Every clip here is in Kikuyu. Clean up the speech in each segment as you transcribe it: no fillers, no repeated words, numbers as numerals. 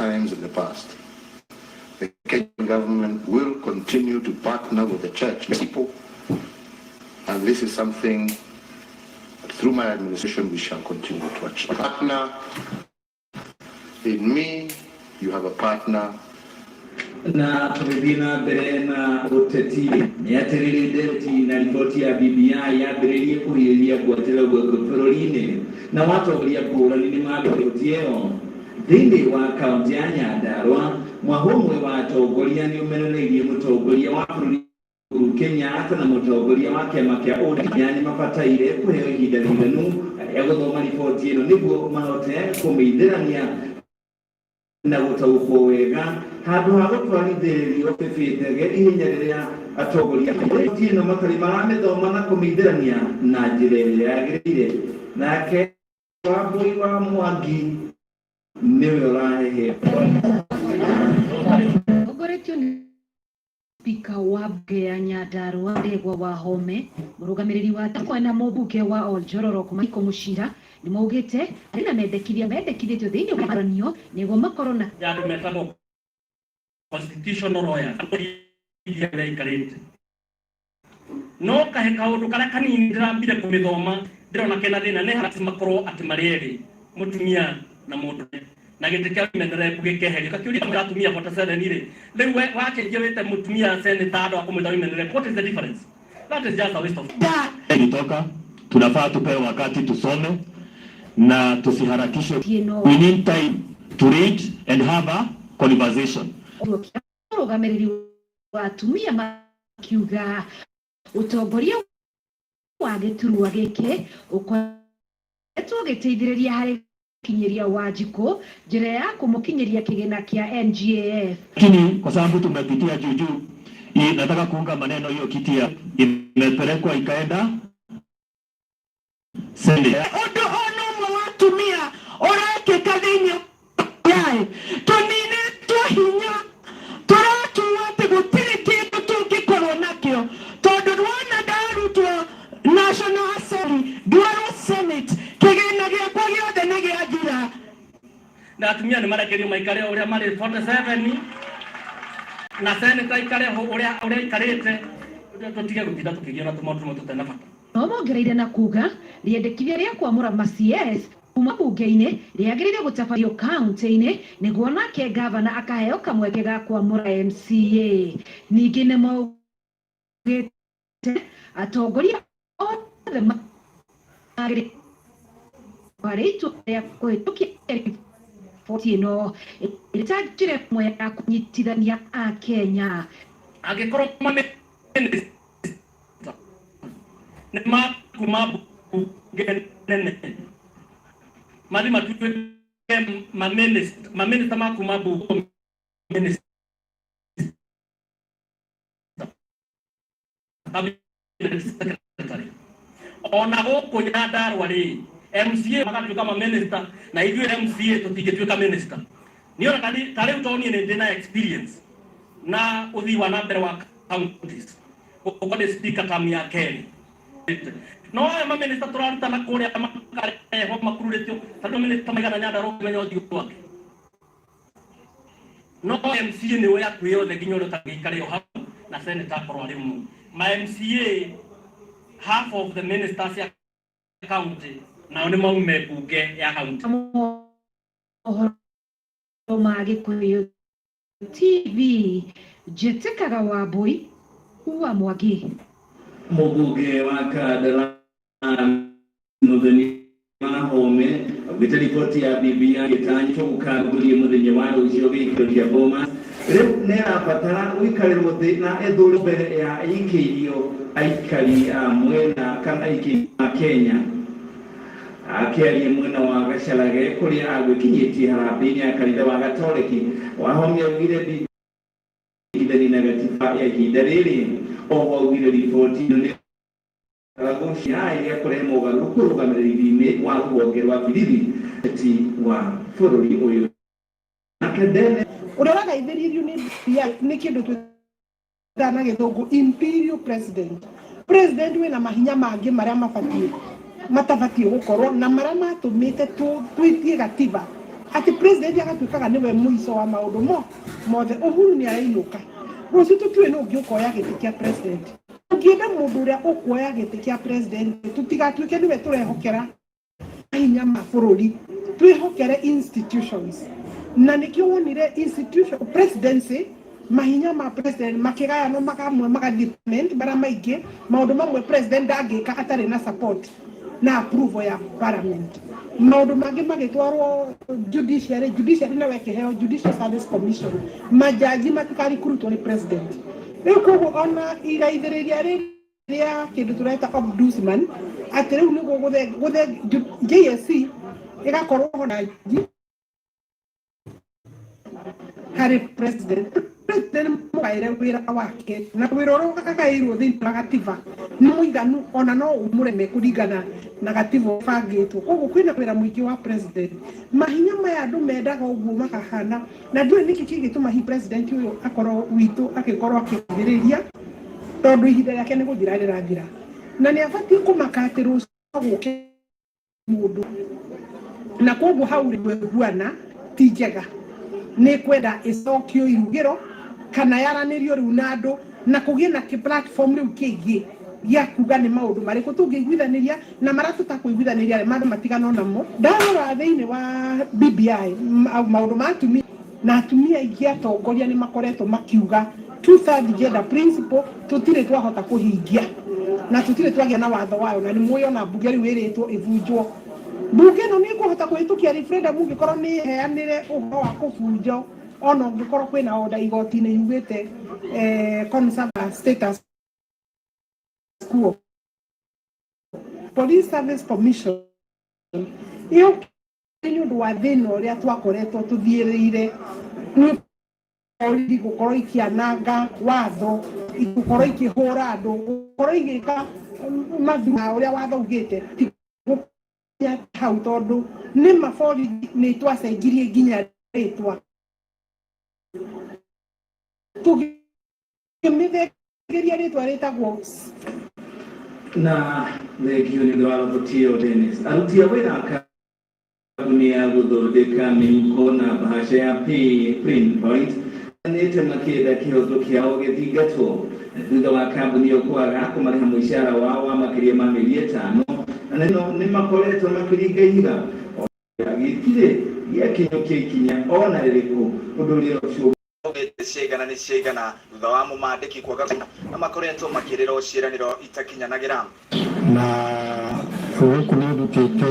Times in the past. The Kenyan government will continue to partner with the church people, and this is something that through my administration we shall continue to achieve. Partner in me, you have a partner. Na tũgĩthiĩ na mbere na ũteti, nĩ atĩrĩrĩ, ndereti na riboti ya BBI yambĩrĩrie kũhiũhia ngwatĩro gũkũ bũrũri-inĩ, na watongoria ngũrani nĩ mambĩrĩria riboti ĩyo thĩinĩ wa kaunti ya Nyandarua. Mwahũ ũmwe wa atongoria nĩ ũmenereirie mũtongoria wa bũrũri Uhuru Kenyatta na mũtongoria wa kĩama kĩa ODM nĩ mabataire kũheo ihinda rĩiganu rĩa gũthoma riboti ĩno nĩguo mahote kũmĩithĩrania na gũtaũkwo wega, handũ ha gũtwarithĩrĩrio bĩbĩtege ihenya rĩrĩa atongoria riboti ĩno matarĩ maramĩthoma na kũmĩithĩrania na njĩra ĩrĩa yagĩrĩire. Nake Wambui wa Mwangi nĩwe ũrahehe. Tongoretio nĩ Spika wa mbunge ya Nyandarua Ndegwa Wahome, mũrũgamĩrĩri wa Takwa na mũmbunge wa Oljororok Michael Muchira nĩ maugĩte arĩ na mendekithia mendekithĩtio thĩinĩ wa maranio nĩguo makorwo na ya andũ metagwo constitutional lawyers iria ũrĩa no kahe kaũndũ karĩa kanini ndĩrambire kũmĩthoma, ndĩrona kena thĩna nĩ hati makorwo atĩ marĩ erĩ, mũtumia na mũndũ, na gĩtĩ kĩa women rep gĩkeherio. Kakĩũria atumia 47 rĩ, rĩu wacenjia wĩte mũtumia senator andũ a kũmwĩta women rep, what is the difference? That is just a waste of Ilitoka, tunafaa tupewe wakati tusome na tusiharakishe. Ĩno. We need time to read and have a conversation. Mũrũgamĩrĩri wa atumia makiuga ũtongoria wa gĩturwa gĩkĩ ũkoretwo ũgĩteithĩrĩria harĩ gũkinyĩria Wanjikũ njĩra ya kũmũkinyĩria kĩgĩna kĩa NGAF. Lakini kwa sababu tumepitia juu juu, nataka kuunga maneno hiyo kiti ya imepelekwa ikaenda Senate. Ũndũ ona ũmwe wa atumia ũrekĩka thĩinĩ yaĩ tũninĩtwo hinya, tũratuo atĩ gũtirĩ kĩndũ tũngĩkorwo nakĩo, tondũ rwona ndarutwo National Assembly ndwarwo Senate, kĩgĩna gĩakwa gĩothe nĩ gĩathira. Na atumia nĩ marekerio maikare o ũrĩa marĩ 47, na senator aikare ho ũrĩa aikarĩte, tũtige gũtinda tũkĩgio na tũmaũndũ tũmwe tũtarĩ na bata. No mongereire na kuga rĩendekithia rĩa kwamũra ma CS kuma bunge-inĩ rĩagĩrĩire gũtabanio kaunti-inĩ nĩguo nake gavana akaheo kamweke ga kwamũra MCA. Ningĩ nĩ maugĩte atongoria othe magĩrĩirwo harĩ itua rĩa kũhĩtũkia riboti ĩno ĩrĩ ta njĩra ĩmwe ya kũnyitithania Akenya. Angĩkorwo mamĩnĩsta nĩ makuma mbunge nene mathi matuĩke mamĩnĩsta makuma mbunge minister, cabinet secretary, ona gũkũ Nyandarua rĩ, MCA magatuĩka mamĩnĩsta na ithuĩ MCA tũtingĩtuĩka minister. Nĩ ona ta rĩu tondũ niĩ nĩ ndĩ na experience na ũthii wa na mbere wa counties, gũkorwo ndĩ speaker term ya kerĩ, no aya mamĩnĩsta tũraruta na kũrĩa makarehwo makururĩtio, tondũ mĩnĩsta maigana Nyandarua ũkĩmenya ũthiũ wake, no MCA nĩ we akuĩ othe nginya ũrĩa ũtangĩikare o hau na senator akorwo arĩ ũmwe ma MCA. Half of the ministers ya county nao nĩ maume mbunge ya county. Mohoro ma Gĩkũyũ TV, njĩtĩkaga Wambui wa Mwangi. Mũmbunge wa Kandara Mũthoni Wahome augĩte riboti ya BBI ĩtanyĩtwo gũkambũria mũthenya wa rũciũ gĩikaro kĩa Bomas rĩu nĩ ĩrabatara gũikarĩrwo thĩ na ĩthũrwo mbere ya ĩikĩirio aikari a mwena kana aikari a Kenya. Akĩaria mwena wa Gacharage kũrĩa agwĩkinyĩtie harambĩ-inĩ ya kanitha wa Gatoreki, Wahome augire ndingithani na gatiba ya ihinda rĩrĩ. Oho augire riboti ĩno nĩ gũcia ĩrĩa kũrehe mogarũrũku ũrũgamĩrĩri-inĩ wa rũhonge rwa birithi ti wa bũrũri ũyũ. Nake Dene Ũrĩa ũragaithĩrĩrio nĩ BBI nĩ kĩndũ twĩtaga na Gĩthũngũ imperial president, president wĩna mahinya mangĩ marĩa mabatiĩ matabatiĩ gũkorwo na marĩa matũmĩte twĩtie gatiba. Atĩ president agatuĩkaga nĩwe mũico wa maũndũ mo mothe. Uhuru nĩ arainũka rũciũ, tũtiũĩ nũ ũngĩ ũkoya gĩtĩ kĩa president. Ũngĩenda mũndũ ũrĩa ũkuoya gĩtĩ kĩa president, tũtigatuĩke nĩwe tũrehokera mahinya ma bũrũri, twĩhokere institutions. Na nĩkĩo wonire institution presidency, mahinya ma president makĩgayanwo, makamwe magathiĩ parliament, marĩa maingĩ maũndũ mamwe president ndangĩka atarĩ na support na approval ya parliament. Maũndũ mangĩ magĩtwarwo judiciary. Judiciary nayo ĩkĩheo Judicial Service Commission, majaji matikaricruitwo nĩ president. Rĩu koguo ona igaithĩrĩria rĩrĩ rĩa kĩndũ tũreta ombudsman, atĩ rĩu nĩguo gũthe JSC ĩgakorwo ho na harĩ president. President mũgaĩre wĩra wake, na wĩra ũrĩa agaĩirwo thĩinĩ wa gatiba nĩ mũiganu, ona no ũmũreme kũringana na gatiba ũbangĩtwo. Koguo kwĩna wĩra mũingĩ wa president. Mahinya maya andũ mendaga ũguo makahana, na ndiũĩ nĩkĩ kĩngĩtũma hi president ũyũ akorwo witũ agĩkorwo akĩthĩrĩria, tondũ ihinda rĩake nĩ gũthira rĩrathira, na nĩ abatiĩ kũmaka atĩ rũciũ gũke mũndũ. Na koguo hau rĩguana ti njega, nĩ kwenda ĩcokio irugĩro kana yaranĩrio rĩu na andũ, na kũgĩe na kĩ platform rĩu kĩngĩ gĩa kuga nĩ maũndũ marĩkũ tũngĩiguithanĩria na marĩa tũtakũiguithanĩria rĩ, andũ matigano namo. Ndarora thĩinĩ wa BBI, maũndũ ma atumia na atumia aingĩ atongoria nĩ makoretwo makiuga two-third gender principle tũtirĩ twahota kũhingia na tũtirĩ twagĩa na watho wayo. Na nĩ mũĩ ona mbunge rĩu ĩrĩtwo ĩbunjwo. Mbunge ĩno nĩ ĩkũhota kũhĩtũkia referendum ũngĩkorwo nĩ ĩheanĩre ũhoro wa kũbunjwo, ona ũngĩkorwo kwĩna order igoti-inĩ yugĩte conserve status quo? Police Service Commission ĩyo nĩ ũndũ wa thĩna ũrĩa twakoretwo tũthiĩrĩire nĩ borithi gũkorwo ikĩananga watho, gũkorwo ikĩhũra andũ, gũkorwo igĩka mathura ũrĩa watho ugĩte. Ti gũkinya hau, tondũ nĩ maborithi nĩ twacenjirie nginya rĩtwa, tũkĩmĩthengeria rĩtwa rĩtagwo Na thengio nĩ ũndũ wa roboti ĩyo, Dennis. Aruti a wĩra a kambuni ya gũthondeka mĩhuko na bahasha ya Pay Print Point nĩte makĩenda kĩhoto kĩao gĩthingatwo thutha wa kambuni ĩyo kwaga kũmarĩha mũcara wao wa makĩria ma mĩeri 5, na nĩ makoretwo makĩringa ihiga gĩtirĩ gĩakinyũkia ikinya ona rĩrĩkũ, ũndũ ũrĩa ũcio Ugĩte ciaigana nĩ ciaigana thutha wa mũmandĩki kwaga na makoretwo makĩrĩrwo ciĩranĩro itakinyanagĩra. Na gũkũ nĩ ndutĩte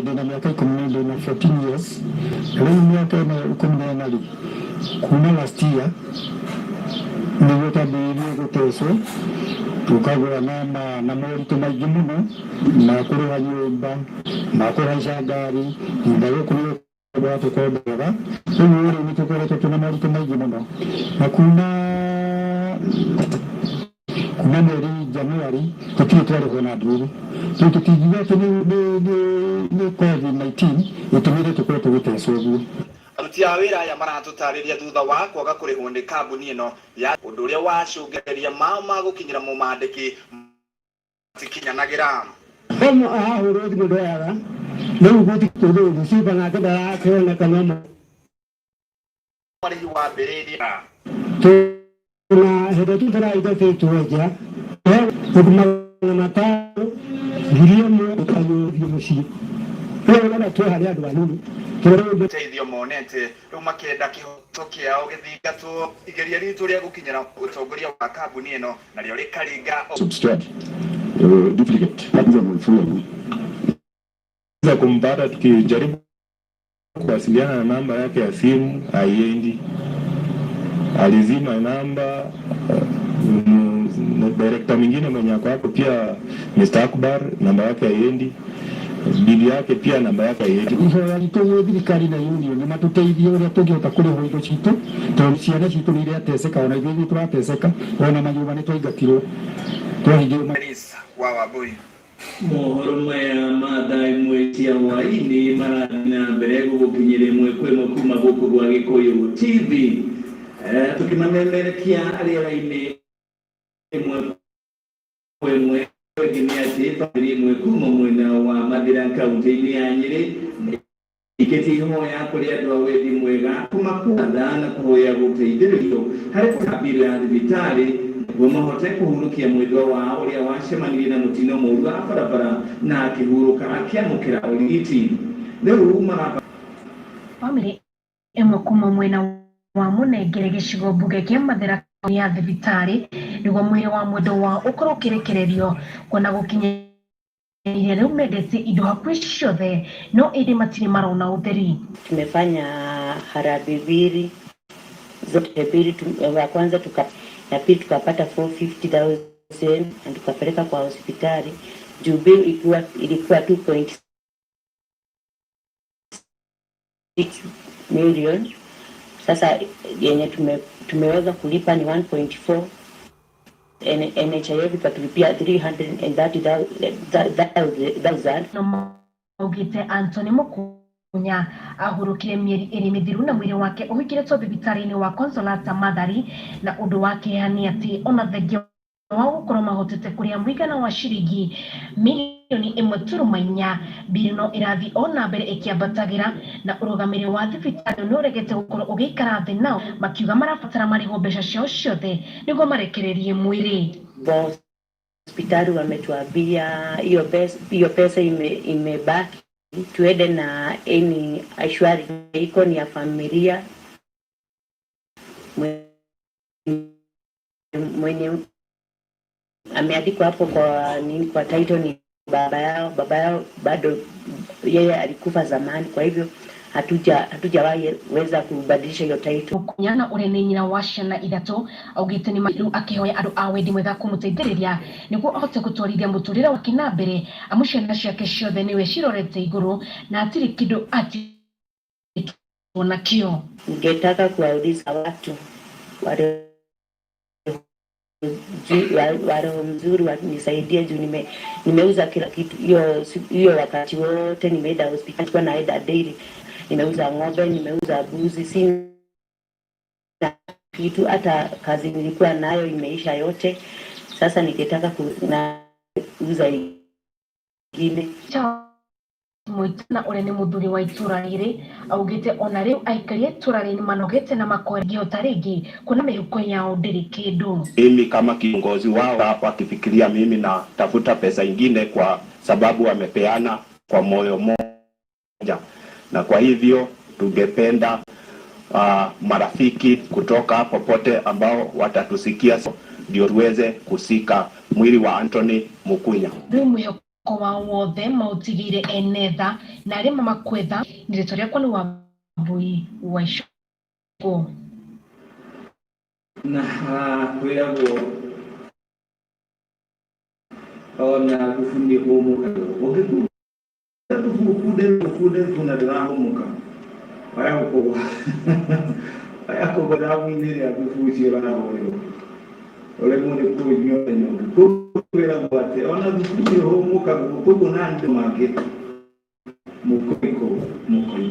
ndĩna mĩaka 10, ndĩna 14 years rĩu. Mĩaka ĩno 14 rĩ, kuma last year nĩguo twambĩrĩirie gũtecwo, tũkagũra na moritũ maingĩ mũno ma kũrĩha nyũmba, ma kũhaica ngari nyũmba. Gũkũ nĩ tũkomboraga rĩu rĩ, nĩ tũkoretwo twĩna moritũ maingĩ mũno, na kuma mweri Januari tũtirĩ twarĩhwo na ndũrũ. Rĩu tũtingiuga atĩ nĩ COVID-19 ĩtũmĩte tũkorwo tũgĩtecwo ũguo. Aruti a wĩra aya maratũtarĩria thutha wa kwaga kũrĩhwo nĩ kambuni ĩno ya ũndũ ũrĩa wacũngĩrĩria mao ma gũkinyĩra mũmandĩki matikinyanagĩra. Ũmwe ahũrwo thimũ ndoyaga, rĩu gũtikũthũ receiver nake ndarakĩoneka no Marĩhi wambĩrĩirie na hĩndĩ ĩrĩa tũraingatĩtwo nja 500, 1000 ũkanyũthiĩ mũciĩ. Rĩu ũrona twĩ harĩ andũ anini tũrĩ. Teithio monete rĩu makĩenda kĩhoto kĩao gĩthingatwo. Igeria ritũ rĩa gũkinyĩra ũtongoria wa kambuni ĩno narĩo rĩkaringa Subscribe. Duplicate. Za kumpata, tukijaribu kuwasiliana na namba yake ya simu haiendi, alizima namba. Director mwingine mwenye ako hapo pia, Mr. Akbar, namba yake haiendi, bibi yake pia namba yake haiendi. Ihoya ritũ gwĩ thirikari na union nĩ matũteithie ũrĩa tũngĩhota kũrĩhwo indo citũ, tondũ ciana citũ nĩ irateceka, ona ithuĩ nĩ tũrateceka, ona manyũmba nĩ twaingatirwo, twahingĩrwo. Dennis wa Wambui. Mohoro maya ma thaa 1 cia hwaĩ-inĩ marathiĩ na mbere gũgũkinyĩra ĩmwe kwa ĩmwe kuma gũkũ gwa Gĩkũyũ TV, tũkĩmamemerekia rĩera-inĩ ĩmwe kwa ĩmwe. Ĩngĩ nĩ atĩ bamĩrĩ ĩmwe kuma mwena wa Mathĩra kaunti-inĩ ya Nyĩrĩ. Ikĩtie ihoya kũrĩ andũ a wendi mwega kũmakuatha na kũhoya gũteithĩrĩrio harĩ kũrĩha bill ya thibitarĩ nĩguo mahote kũhurũkia mwendwa wao ũrĩa wacemanirie na mũtino mũru wa barabara na akĩhurũka akĩamũkĩra ũrigiti. Rĩu maraba Bamĩrĩ ĩmwe kuma mwena wa Mũnengere gĩcigo mbunge kĩa Mathĩra ya thibitarĩ nĩguo mwĩrĩ wa mwendwa wao ũkorwo ũkĩrekererio kuona gũkinyĩria rĩu mendetie indo hakuhĩ ciothe no ĩndĩ matirĩ marona ũtheri. Tumefanya harambee mbili zote mbili, ya kwanza ya pili tukapata 450,000 na tukapeleka kwa hospitali juu bill ilikuwa 2.6 million. Sasa yenye tumeweza kulipa ni 1.4. NHIF ikatulipia 330,000. No maugĩte Anthony Mukunya ahurũkire mĩeri ĩrĩ mĩthiru na mwĩrĩ wake ũhingĩrĩtwo thibitarĩ-inĩ wa Consolata Mathari, na ũndũ wa kĩeha nĩ atĩ ona thengia wa gũkorwo mahotete kũrĩha mũigana wa ciringi milioni 1.4, mbiri no ĩrathiĩ o na mbere ĩkĩambatagĩra, na ũrũgamĩrĩri wa thibitarĩ nĩ ũregete gũkorwo ũgĩikara thĩ nao makiuga marabatara marĩhwo mbeca ciao ciothe nĩguo marekererie mwĩrĩ. Hospitali wametuambia hiyo pesa imebaki tuende na any insurance iko ni ya familia mwenye ameandikwa hapo kwa nini, kwa title ni baba yao. Baba yao bado yeye alikufa zamani, kwa hivyo hatujawahi weza kubadilisha hiyo title. Mukunya ũrĩa nĩ nyina wa ciana ithatũ augĩte nĩ rĩu akĩhoya andũ a wendi mwega kũmũteithĩrĩria nĩguo ahote gũtwarithia mũtũrĩre wake na mbere, amu ciana ciake ciothe nĩwe cirorete igũrũ na hatirĩ kĩndũ atigĩtwo nakĩo. Ningetaka kuwauliza watu wa roho mzuri wanisaidie juu nimeuza kila kitu. Hiyo wakati wote nimeenda hospitali, nilikuwa naenda daily. Nimeuza ng'ombe, nimeuza mbuzi, sina kitu, hata kazi nilikuwa nayo imeisha yote. Sasa ningetaka kuuza ingine. Mwitana ũrĩa nĩ mũthuri wa itũra rĩrĩ augĩte ona rĩu aikari a itũra rĩrĩ nĩmanogete na makoregĩhota rĩngĩ kuona mĩhuko yao ndĩrĩ kĩndũ. Mimi kama kiongozi wao wakifikiria mimi natafuta pesa ingine kwa sababu wamepeana kwa moyo moja, na kwa hivyo tungependa marafiki kutoka popote ambao watatusikia ndio tuweze kusika mwili wa Anthony Mukunya. Rĩu mwĩhoko wao wothe maũtigĩire ene tha na arĩa mamakwetha. Nĩ rĩtwa rĩakwa nĩ Wambui wa Icũkũ. Na kwĩragwo ona thubu nĩ hũmũka, ũngĩkunda thubu ũkunde ũkunde thubu na ndũrahũmũka, waya gũkũgwa, waya kũgwa thabu-inĩ ĩrĩa thubu ũcio ũrahũrĩrwo ũremwo nĩ kũnyua mũthenya ũngĩ. Koguo kwĩragwo atĩ ona thubu nĩ ũhũmũkagwo, koguo na andũ mangĩ mũkoiko mũkoiko.